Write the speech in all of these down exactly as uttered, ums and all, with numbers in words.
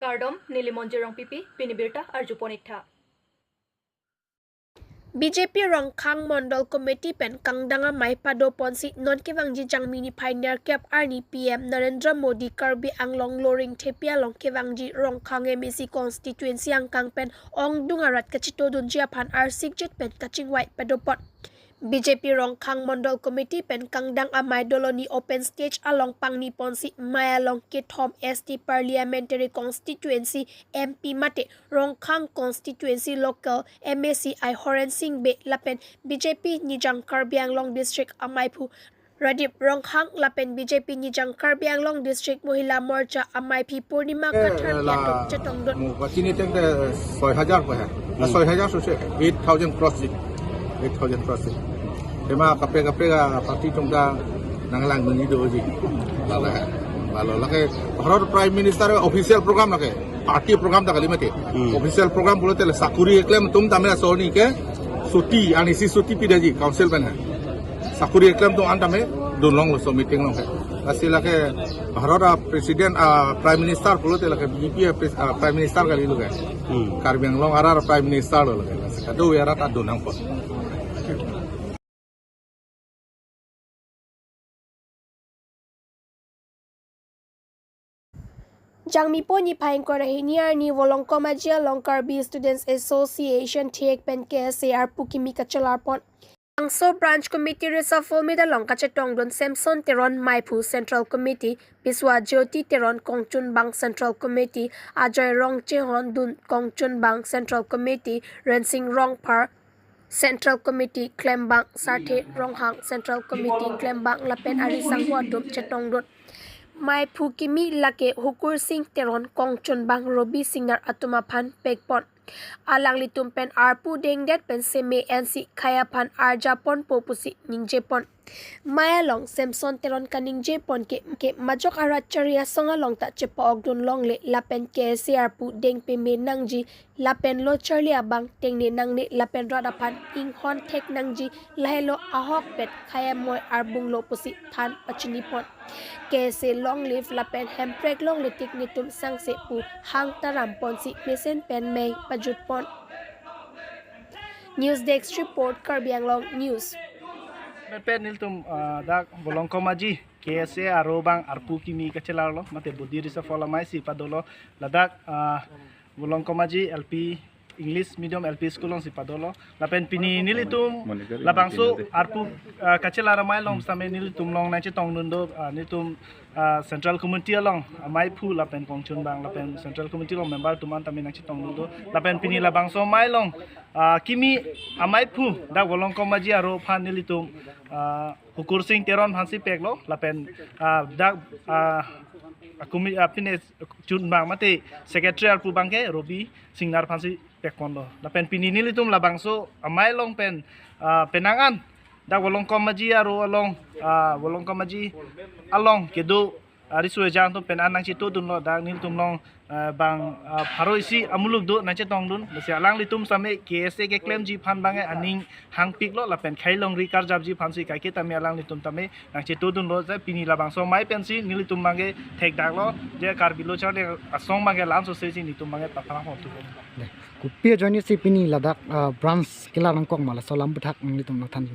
Kardom, neli Monjir Rongpipi, pini birta arjupon iktha. B J P Rongkhang Mondol Committee pen kangdang amei padoponsi non kevangji Jangmi niphai nerkep arni P M Narendra Modi Karbi Anglong Loringthepi along kevangji Rongkhang M A C constituency angkang pen ongdung arat kachitodunji aphan arsikjit pen kachingvai padopon. B J P Rongkhang Mondol Committee pen kangdang amei Doloni open stage along pangniponsi mei along kethom S T Parliamentary Constituency M P mate Rongkhang Constituency Local M A C I Horen Sing Bey lapen B J P Nijang Karbi Anglong District ameiphu Radip Rongkhang lapen B J P Nijang Karbi Anglong District Mohila Morcha ameiphi Purnima Kathar la atum chetongdun. Mo pachini teng te soi hajar ko hai. Na soi hajar sose eight thousand cross ji. Eight thousand cross ji. Tema kaprek kaprek a party atum ta nanglang nangji doji. Lalo hai. Lalo lake Bharat Prime Minister official program lake. Party program ta kali mate. Hmm. Official program pulote le sakuri keklem atum tame asoni ke chuti, anisi chuti pidaji council pen hai. Sakuri keklem atum an tame dunlonglo laso meeting along ke. Lasi lake Bharat a president a prime minister pulote lake B J P a pres-, a prime minister kalilo ke. Hmm. Karbi Anglong arat a prime minister lo lake. Lasi kado arat ta dun nangpo. Jangmi po niphai ingkoi ra hini arni Volongkom Aji along Karbi Students Association thiek pen K S A arpu kimi kachelarpon. Bangso Branch Committee reshuffle meet along kachetongdun Samson Teron meiphu Central Committee, Biswa Jyoti Teron kongchunbang Central Committee, Ajoy Rongchehon dun kongchunbang Central Committee, Rensing Rongphar Central Committee klembang, Sarthe Ronghang Central Committee klembang lapen ari sangho atum chetongdun. Meiphu kimi lake Hukur Sing Teron kongchunbang Robi Singnar atum aphan pekpon. Alanglitum pen arpu dengdet pen seme ensi khei aphan arjaponpo pusi ningjepon. Mei along Samson Teron kaningjepon ke, ke majok arat chari asong along ta chepa-okdun longle lapen K S A arpu deng peme nangji lapen lo charli abang tengne nangne lapen rat aphan inghon thek nangji lahelo ahokpet khei amoi arbunglo pusi than pachinipon. K S A long live lapen Hemprek longle tik netum sangse pu hang taramponsi mesen pen mei pajutpon. News Desk Report, Karbi Anglong News. Mepet nelitum, ah, dak Volongkom Aji K S A arlo abang arpu kimi kachelarlo, mate body reshuffle amei si padolo, ladak, ah, Volongkom Aji L P English Medium L P School alongsi padolo. Lapen pini nelitum labangso arpu, ah, kachelar amei along same nelitum along nangchetongdun do, ah, nelitum, ah, Central Committee along ameiphu lapen kongchunbang lapen Central Committee along member atum an tame nangchetongdun do. Lapen pini labangso amei along, ah, kimi ameiphu dak Volongkom Aji arlo aphan nelitum, ah, Hukur Sing Teron aphansi peklo lapen, ah, dak, ah, akumi, ah, pine chunbang mate secretary arpu abangke Robi Singnar aphansi pekponlo. Lapen pini nelitum labangso amei along pen, ah, penang an dak Volongkom Aji arlo along, ah, Volongkom Aji along kedo, ah, riso ejang atum pen an nangchetongdunlo, dak nelitum along, ah, bang, ah, pharo isi amuluk do nangchetongdun. Lasi alanglitum same K S A keklemji aphan abangke aning hangpiklo lapen khei longri karjapji aphansi kaike tame alanglitum tame nangchetongdunlo, je pini labangso amei pensi nelitum abangke thekdaklo, je Karbi lo charli asong abangke la-an sosesi nelitum abangke paphrang hon tu. Dei, kopi ajoinesi pini ladak, ah, branch kelar nangkok ma, laso alam aputhak nelitum nangthan.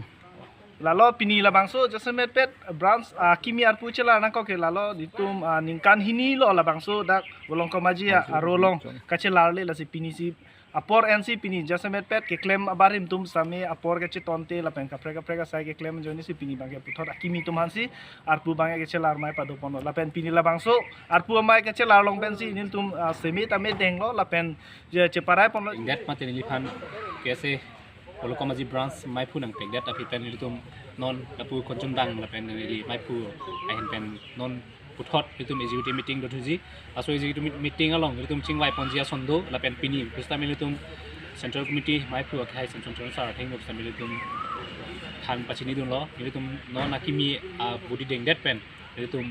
Lalo pini labangso jasemetpet branch, ah, kimi arpu chelar nangkok ke lalo nelitum, ah, ningkan hini lo labangso dak Volongkom Aji arlo along kachelarle, lasi pinisi apor ensi pini jasemetpet keklem abarim atum same apor kachetonte lapen kaprek kaprek asai keklem ajoinesi pini abangke puthot akimi atum aphansi arpu abangke kachelar amei padoponlo. Lapen pini labangso arpu amei kachelar along pensi nelitum, ah, seme tame denglo lapen je cheparai ponlo. Ingdet mate neliphan K S A Volongkom Aji branch meiphu nangpekdet aphi pen nelitum non lapu kongchunbang lapen neli meiphu ahin pen non puthot nelitum executive meeting dothuji. Laso executive meet-, meeting along nelitum chingvaiponji ason do lapen pini pusitame nelitum Central Committee meiphu akhai Samson Teron sir athengno pusitame nelitum than pachinidunlo. Nelitum non akimi, ah, body dengdet pen nelitum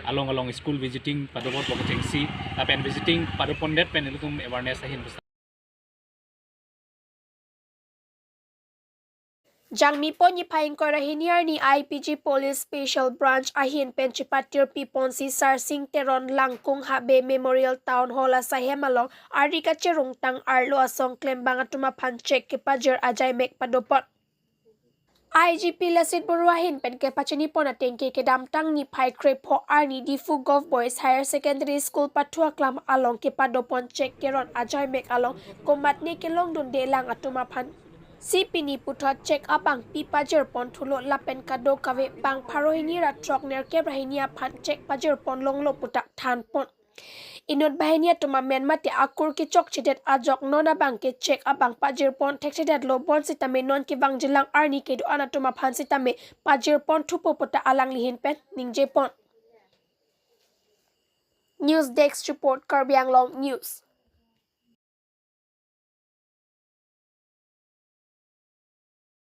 along along school visiting padopon bok chengsi lapen visiting padopondet pen nelitum awareness ahin. Jangmi pon niphai ingkoi ra hini arni I P G Police Special Branch ahin pen chipatirpi ponsi Sarsing Teron Langkung Habe Memorial Town Hall asaihem along arni kacherungtang arlo asong klembang atum aphan cheque kepajir ajaimek padopon. I G P Lasit Baruah ahin pen kepachini pon atengke kedamtang niphai krepho arni Diphu Govt Boys Higher Secondary School pathu aklam along kepadopon cheque keron ajaimek along komatne kelongdunde lang atum aphan si pini puthot cheque abang pi pajir pon thulo lapen kadokave bang pharo hini ra throk nerkep ra hini aphan cheque pajir pon longlo puta than pon. Inut banghini atum amen mate akur kechokchedet ajok non abang ke cheque abang pajir pon thekthedetlo bonsitame non kevangjilang arni kedo-an atum aphan sitame pajir pon thupo puta alangli ahin pen ningje pon. News Desk Report, Karbi Anglong News.